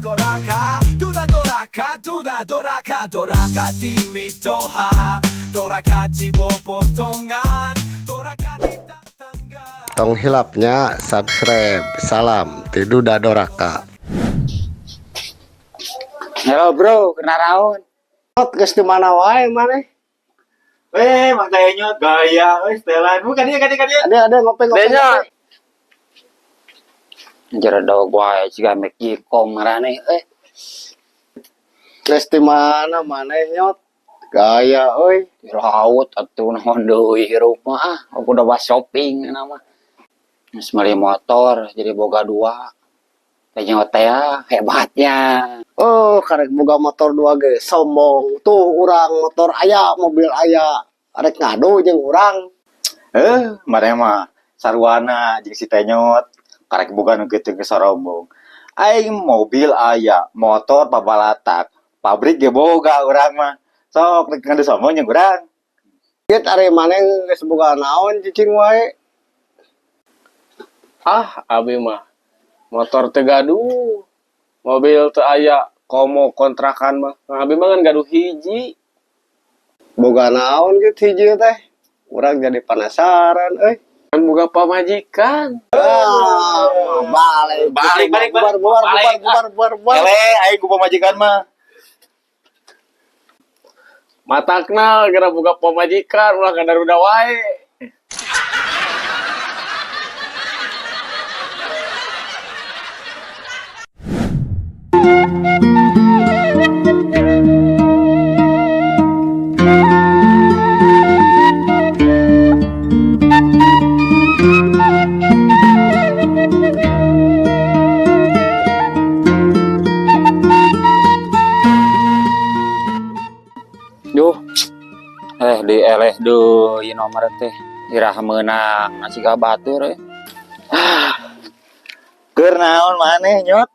Doraka, duda doraka, duda doraka, doraka di mitoha, doraka di popotongan, doraka di tatangga. Tong hilap nya subscribe. Salam ti Duda Doraka. Halo bro, kena raon. Geus di mana wae maneh? Eh, Mang Tanyot gaya, weh setelan. Bukan dia, kan dia, kan dia. Ada ada ngopi ngopi. Denya. Ngopi. Jeredog wae siga mek jikom marane eh. Geus di mana maneh, Nyot? Gaya euy. Di laut atuh, naon deui hirup mah ah, aku udah bahas shopping nama. Geus meuli motor jadi boga dua. Tanya teh ah, hebatnya. Oh, karek boga motor dua ge sombong. Tuh urang motor aya, mobil aya. Arek ngadu jeung urang. Eh, maneh mah sarwana jeung si Tenyot karek boga nu kitu ge sorombong. Aing mobil aya, motor pabalatak, pabrik ge boga urang mah. Sok rek ngadu sombong jeung urang. Kieu ari maneh geus boga naon, cicing wae? Ah, abi mah motor teu gaduh, mobil teu aya, komo kontrakan mah. Nah, abi mah ngan gaduh hiji. Boga naon gitu hiji teh? Urang jadi penasaran euy. Kan boga pamajikan. Ah, balik. Balik, balik, bubar, bubar, balik. Bubar, bubar, bubar. Ele, aing ku pamajikan mah. Matakna gara boga pamajikan ulah ngadaruda wae. Duh. Eh di eleh deui nomor teh. Iraha meunang siga batur eh. Keur naon maneh, Nyot?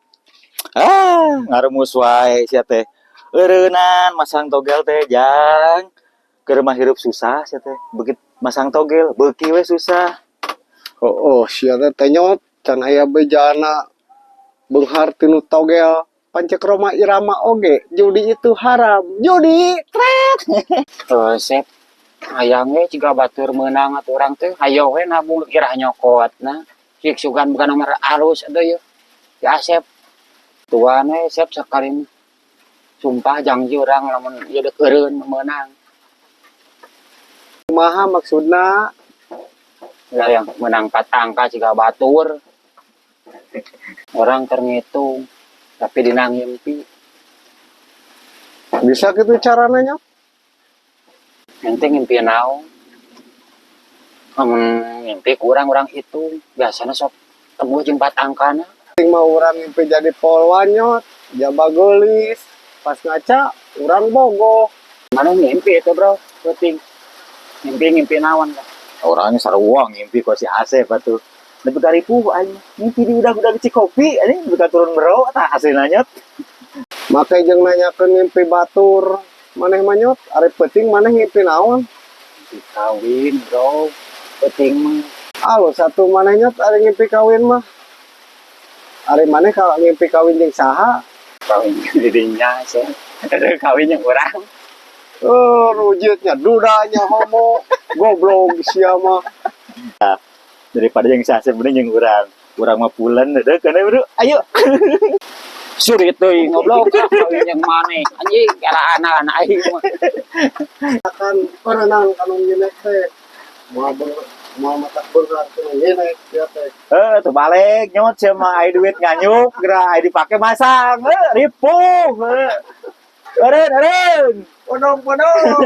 Ah, ngarumus wae sia teh. Eureunnan masang togel teh, Jang. Keur mah hirup susah sia teh. Begitu masang togel, beuki we susah. Oh, sia teh Tenyot, can aya bejana beunghar tinu togel. Pancek Rhoma Irama oge, judi itu haram. Judi, tret. Heuh, Sep. Hayang we siga batur meunang atuh urang teh. Hayo we nabung iraha nyokotna. Cik sugan bukan nomor alus atuh yeuh. Si Asep. Tuan we Sep sakali mah. Sumpah janji urang lamun ieu deuk eureun meunang. Kumaha maksudna? Lah yang menang 4 angka siga batur. Orang terngitung tapi dina ngimpi. Bisa gitu caranya, Nyot? Ente ngimpi naon? Lamun ngimpi kurang urang hitung, biasana sok tembus jeung 4 angkana. Ting mah urang ngimpi jadi polwan, Nyot, jaba geulis, pas ngaca urang bogoh. Mana ngimpi itu bro, penting. Ngimpi-ngimpi naon kan? Orangnya sarua ngimpi kok si Asep atuh. Nepi ka ripuh aing ngimpi di udah-udah Cikopi anjing nepi ka turun bro tah hasilna, Nyot. Make jeung nanyakeun ngimpi batur, maneh mah, Nyot, ari peuting maneh ngimpi naon? Ngimpi kawin bro, penting mah. Alus atuh maneh, Nyot, ari ngimpi kawin mah. Ari maneh kalau ngimpi kawin jeung saha? Kawin dirinya sih. Kawin yang urang. Oh, rujitnya dudanya homo, goblok sia mah. Daripada yang si Asep bener jeung urang. Urang mah pulen deuk kana bro. Ayo. Sulit teuing goblok ah, kawin yang maneh. Anjing era anak-anak aing mah. Akan eureunang kanu nginek teh. Moal moal matak beunghar kanu nginek sia teh. Eh, tuh balik Nyot sia mah ai duit nganyuk geura ai dipake masang. Eh, ripuh. Eh. Eureun, eureun. Ponong, ponong.